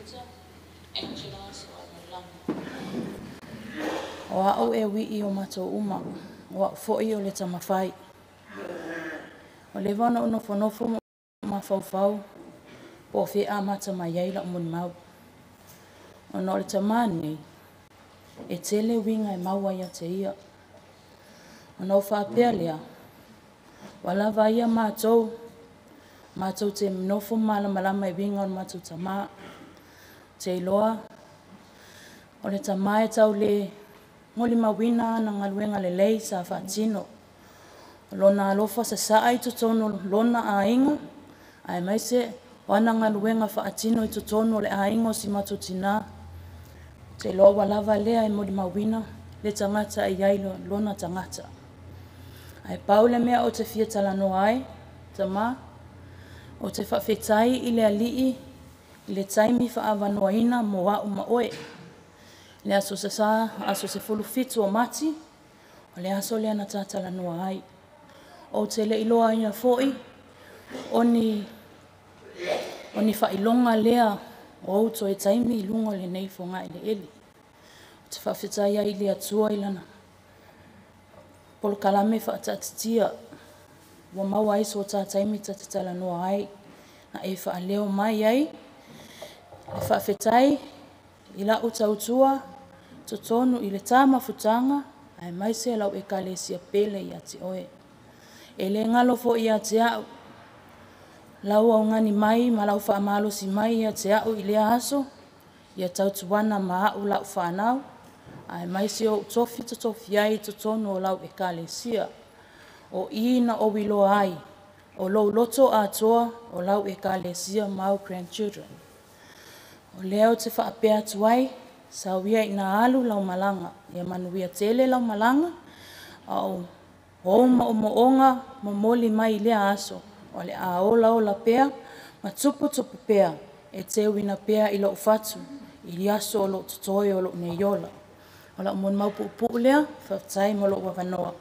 Peter, Angela Sooaloalolagi. O a'u e ui'i o matou uma, o a'u foi o le tamafai. Ua leva ona ou nofonofo ma mafaufau po o fea e amata mai ai lau molimau. Ona o le tamā lenei, e tele uiga e maua ia te ia. Ona ou faapea lea, ua lava ia matou, matou te nofo malamalama i uiga o le matou tamā. Ou te iloa o le tamā e tau le molimauina ana galuega lelei sa faatino. O lona alofa sasaa i totonu o lona aiga, aemaise o ana galuega faatino i totonu o le aiga o si matou tinā. Ou te iloa ua lava lea e molimauina le tagata e i ai lona tagata. Ae pau le mea ou te fia talanoa ai, tama, ou te faafetai i le Alii i le taimi faaavanoaina mo au ma oe. Le aso Sa, aso 17 o Mati, o le aso lea na ta talanoa ai. Ou te le iloaina foi o ni faailoga lea o ou toe taimi i luga o lenei fogaeleele. Ou te faafetai ai i le Atua i Lana polokalame faataatitia ua maua ai so ta taimi ta te talanoa ai, na e faaleo mai ai le faafetai i lau tautua totonu i le ta mafutaga aemaise lau Ekalesia pele ia te oe. E le galo foi ia te au lau augani mai ma lau faamalosi mai ia te au i lea aso, ia tautuana ma au lau fanau, aemaise o ou tofi totofi ai i totonu o lau Ekalesia. O i na ou iloa ai o lou loto atoa o lau Ekalesia ma au grandchildren. O lea ou te faapea atu ai, sau ia ina alu lau malaga, ia manuia tele lau malaga, a o ou moomooga momoli mai i lea aso, o le a olaola pea ma tuputupu pea e teuina pea i lou fatu i aso o lo o totoe o lou nei ola. O lau molimau puupuu lea, faafetai mo lou avanoa.